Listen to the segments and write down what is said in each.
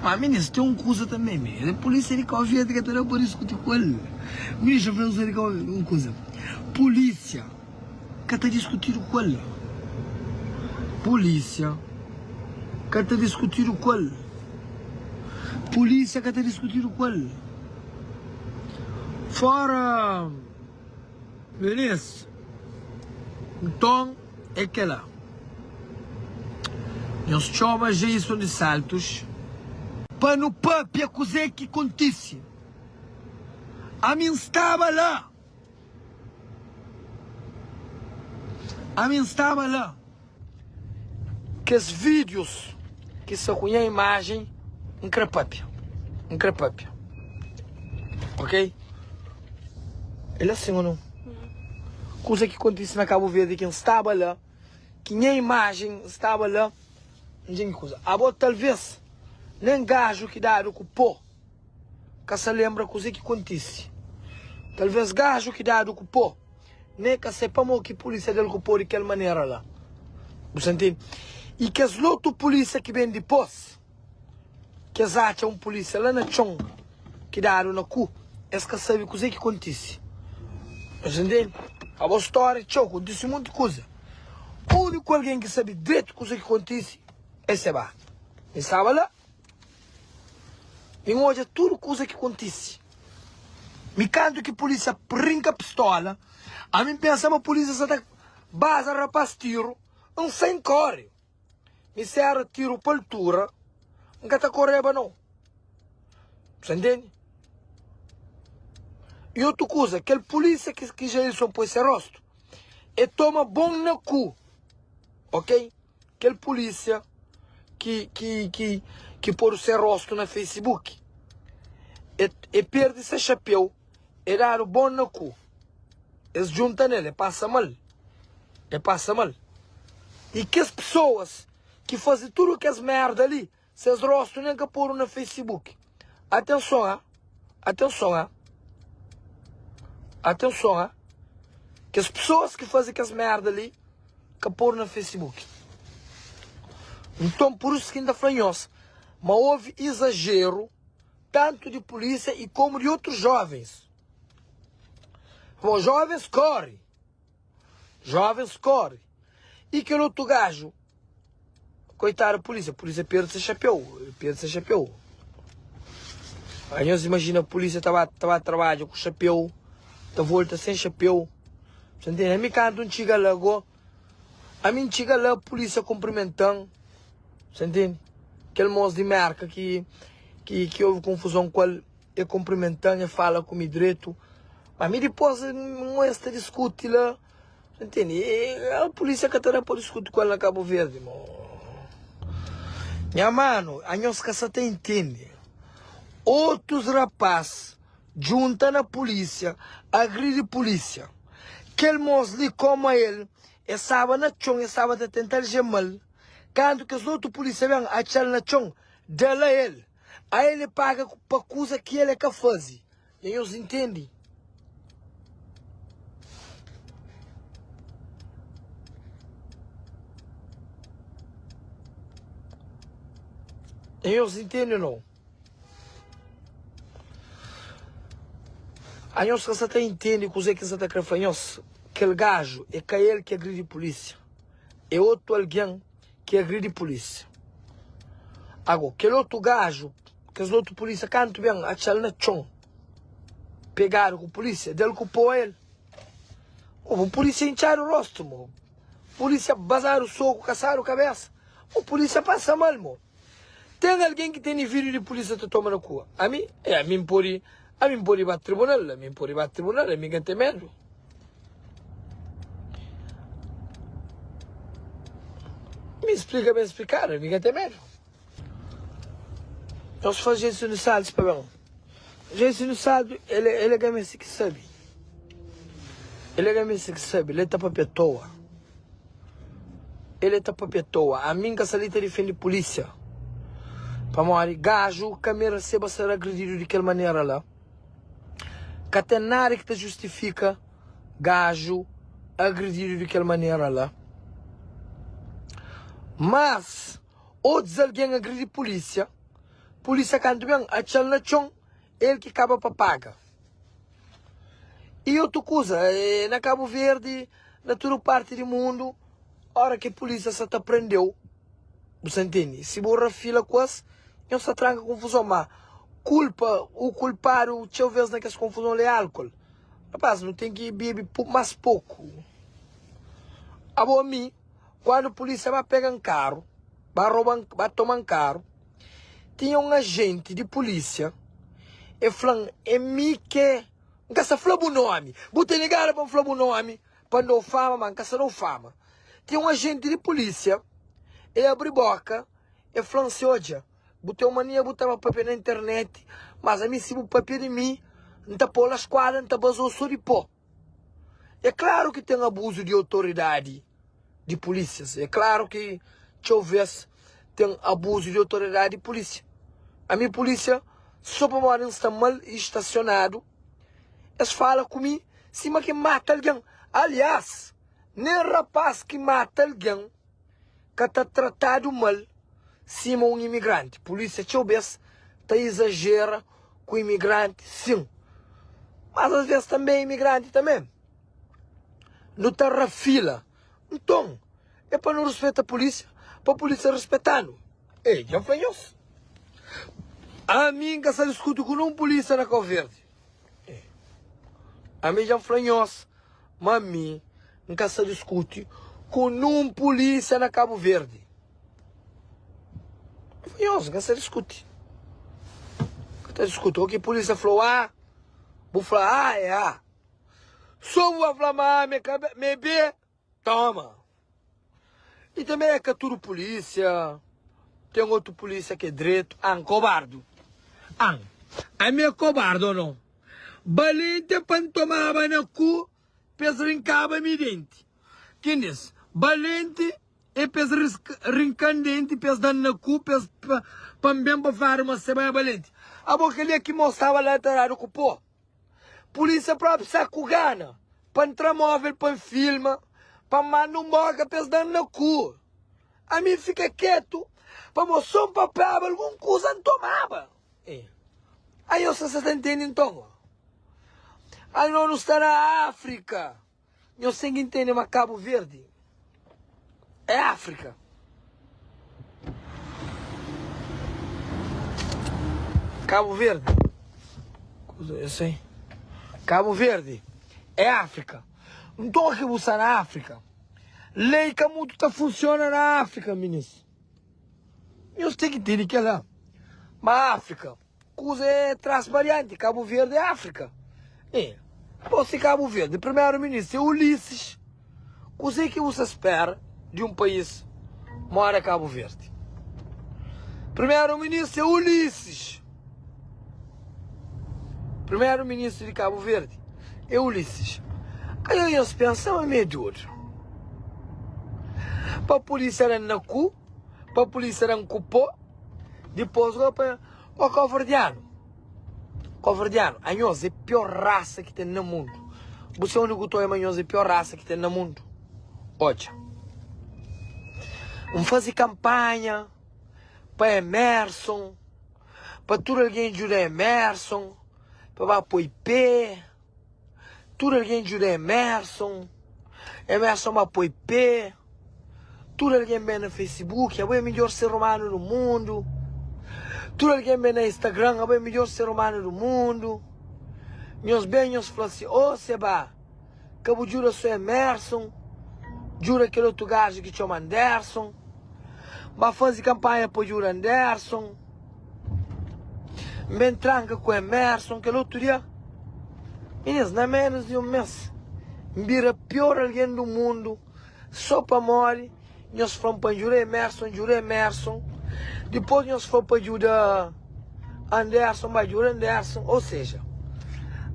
Ma minis ten un kuza tanbe mi Polícia di Cabo Verde ka ta da pa diskuti ku el Minis dja fla un di Cabo Verde un kuza Polícia ka ta diskutidu ku el Polícia ka ta diskutidu ku el Polícia ka ta diskutidu ku el Fora Minis nton é kela Nhos txoma Jason di Saltus pa nu papia kuzê ki kontise. Ami N staba la. Ami N staba la. Kes vídius ki sta ku nha imajen, N krê pâpia. N krê pâpia. Ok? El asin ô nau? Kuza ki kontise na Kabu Verdi ki N staba la, ki nha imajen staba la, N dja ki kuza. Abo talvês nen gaju ki dadu ku pó ka sa lenbra kuzê ki kontise. Talvês gaju ki dadu ku pó nen ka sai pamodi ki pulísia da-l ku pó di kel manera la. Bu sa ntende? I kes lotu pulísia ki ben dipôs, ki es atxa un pulísia la na txon ki dadu na ku, es ka sabe kuzê ki kontise. Bu sa ntende? Abo stória é txeu, kontise monti kuza. Úniku algen ki sabe dretu kuzê ki kontise é Seba. Mi staba la. Mi N odja tudu kuza ki kontise. Mi kantu ki pulísia rinka pistola, ami N pensa ma pulísia sa ta baza rapás tiru, N sai N kóre. Mi sera tiru pa altura, N ka ta koreba nau. Bu sa ntende? I otu kuza, kel pulísia ki Jailson poi se rostu, e toma bon na ku, ok? Kel pulísia ki ki ki ki podu se rostu na Facebook e e perde se xapeu e dadu bon na ku es djunta nel e pasa mal e pasa mal e kes pesoas ki faze tudu kes merda li Ses rostu nen ka podu na Facebook. Atenson ha, atenson ha, atenson ha. Kes pessoas ki faze kes merda li ka podu na Facebook. Nton pur isu ki N ta fla nhos ma houve izajeru tantu di polísia i komu di otus jovens. Pamodi jovens kori, jovens kori. I kel otu gaju Koitadu pulísia, pulísia perde se xapéu, perde se xapéu. Aí nhos imajina pulísia ta ba, ta ba trabadja ku xapéu, ta volta sen xapéu. Sa ntende? Ami kantu N txiga la go, ami N txiga la pulísia kunprimenta-m, sa ntende? Kel mos di Merka ki, ki, ki obi konfuzon ku el, e kunprimenta-m, e fala ku mi dretu. Ma mi dipôs N oja es ta diskuti la. Ntende? E polícia ka ta da pa diskuti ku el na Cabo Verde, mo. Nha mano, anhos ka sa ta intende. Otus rapaz djunta na polícia, agridi polícia. Kel mos li koma el, e staba na txon, e staba ta tenta algemal. Kantu kes otu polícia ben atxal na txon, da-l a el. A el e paga pa kuza ki el e ka faze. Dja nhos intende? Dja nhos intende ou não? Anhos ka sa ta intende kuzê ki N sa ta kre fla nhos. Kel gaju é ka el ki agridi pulísia, é otu algen ki agridi pulísia. Ago, kel otu gaju Kes otu pulísia kantu ben atxa-l na txon pegadu ku pulísia, da-l ku pó el. Un pulísia intxadu rostu, mo. Pulísia bazadu soku, kasadu kabesa. Un pulísia pasa mal, mo. Ten algen ki tene vídiu di pulísia ta toma na kua? Ami? É, ami N pode, ami N pode ba tribunal, ami N pode ba tribunal, ami N ka ten medu. Mi splika ben splikadu, ami N ka ten medu. Nhos fla Jason di Saldi pa ben. Jason di Saldi, el el é ka meste ki sabe. El é ka meste ki sabe, el ta papia toa. El ta papia toa. Ami N ka sta li ta difende pulísia. Pamodi gaju ka mereseba ser agredidu di kel manera la. Ka ten nada ki ta justifika gaju agredidu di kel manera la. Mas. Otus algen agridi pulísia. Pulísia kantu ben atxa-l na txon, el ki kaba pa paga. I otu kuza, na Kabu Verdi, na tudu parti di mundu, ora ki pulísia sa ta prende-u, bu sa ntende, si bu rafila ku es, nhos ta tranka konfuzon. Ma kulpa, u kulpadu txeu ves na kes konfuzon li é álkol. Rapaz, nu ten ki bebe más poku. Abo mi, kuandu pulísia ba pega-m karu, ba roba-m, ba toma-m karu, tinha un ajenti di pulísia, e fla-m, é mi ke, N ka sa fla bu nomi, bu tene gana pa N fla bu nomi pa N da-u fama, ma N ka sa da-u fama. Tinha un ajenti di pulísia, e abri boka, e fla-m si, Odja, bu ten mania bu ta ba papia na internet, mas ami si bu papia di mi, N ta pô-u la skuadra, N ta baza-u so di pó. É klaru ki ten abuzu di otoridadi di pulísias. É klaru ki txeu vês ten abuzu di otoridadi di pulísia. Ami pulísia, sô pamodi N sta mal stasionadu, es fala ku mi sima ki N mata algen. Aliás, nen rapás ki mata algen ka ta tratadu mal sima un imigranti. Pulísia txeu bês ta izajera ku imigranti, sin. Mas as vês tanbê imigranti tanbê nu ta rafila. Nton, é pa nu ruspeta pulísia, pa pulísia ruspeta-nu. Ei, dja N fla nhos, ami N ka sa diskuti ku nun pulísia na Kau Verdi. Ei, ami dja N fla nhos ma ami N ka sa diskuti ku nun pulísia na Kabu Verdi. N fla nhos, N ka sa diskuti. N ka ta diskuti. Oki pulísia fla-u A, bu fla A é A. So bu ba fla ma A ma é B, toma. I tanbe é ka tudu pulísia. Ten otu pulísia ki é dretu. An, kobardu. An, ami é kobardu o no? Balenti é pa N tomaba na ku pa es rinkaba mi denti. Ken-dis? Balenti é pa es rinka-m denti, pa es da-m na ku, pa es pa N ben pa fladu ma se bai é balenti. Abo kel-li é ki mo staba la ta dadu ku po. Pulísia própi sa ku gana pa N tra móvel pa N filma, pa N manda un boka pa es da-m na ku. Ami N fika ketu pamo so N papiaba algun kuza N tomaba. Anhos sa ta ntende nton? Anhos nu sta na Áfrika. Nhos ten ki ntende ma Kabu Verdi é Áfrika. Kabu Verdi, eu sei. Kabu Verdi é Áfrika. Nton ki bu sta na Áfrika, lei ka mutu ta funsiona na Áfrika, minis. Nhos ten ki ntende kela. Ma Áfrika. Kuza é tras pa dianti, Kabu Verdi é Afrika. E, bo si Kabu Verdi, primeru ministru é Ulisses, kuzê ki bu sa spera di un país moda Kabu Verdi? Primeru ministru é Ulisses. Primeru ministru di Kabu Verdi é Ulisses. Aí nhos pensa ma mi é dodu. Pa polícia da na ku, pa polícia da ku pó. Dipôs go pa Ó Kauverdianu, Kauverdianu, anhos é pior rasa ki ten na mundu. Bu sabe undi ku ta oia ma anhos é pior rasa ki ten na mundu? Odja, N faze kanpanha pa Emerson, pa tudu algen djuda Emerson, pa ba poi pé. Tudu algen djuda Emerson, Emerson ba poi pé. Tudu algen ben na Facebook, abo é midjor ser humanu do mundu. Tudu algen ben na Instagram, abo é midjor ser humanu do mundu. Nhos ben nhos fla si, oh Seba, ka bu djuda so Emerson, djuda kel otu gaju ki txoma Anderson. Ba faze kanpanha pa djuda Anderson. N ben tranka ku Emerson kel otu dia. Minis, na ménus di un mês, N bira pior algen du mundu sô pamodi nhos fla-m pa N djuda Emerson, N djuda Emerson. Dipôs nhos fla pa djuda Anderson, N ba djuda Anderson. Ô seja,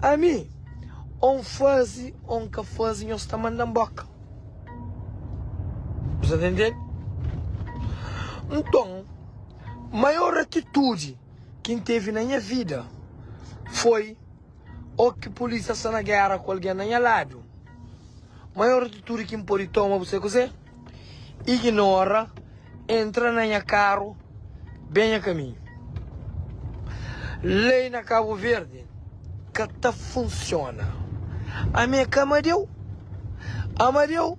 ami ô N faze ô N ka faze, nhos ta manda-m bóka. Bu sta ta intende? Nton, maior atitudi ki N tevi na nha vida foi ô ki pulísia sta na géra ku algen na nha ladu. Maior atitudi ki N pode toma, bu sabe kuzê? Ignora, entra na nha karu, ben nha kaminhu. Lei na Cabo Verde ka ta funciona. Ami é ka Amadeu. Amadeu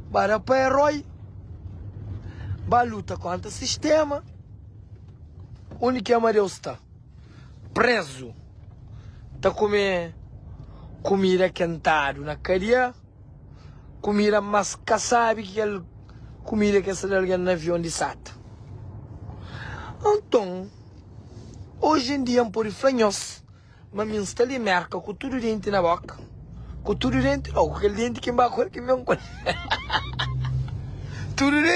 ba da pa herói, ba luta kontra sistema. Undi ki Amadeu sta? Prezu, ta kume kumida kentadu na kadia. Kumida mas ka sabi ki kel kumida ki es ta da algen na avion di sata. Anton, oji en dia N pode fla nhos ma mi N sta li Merka ku tudu denti na boka, ku tudu denti nau, ku kel denti ki N ba ku el ki N ben ku el. Tudu denti.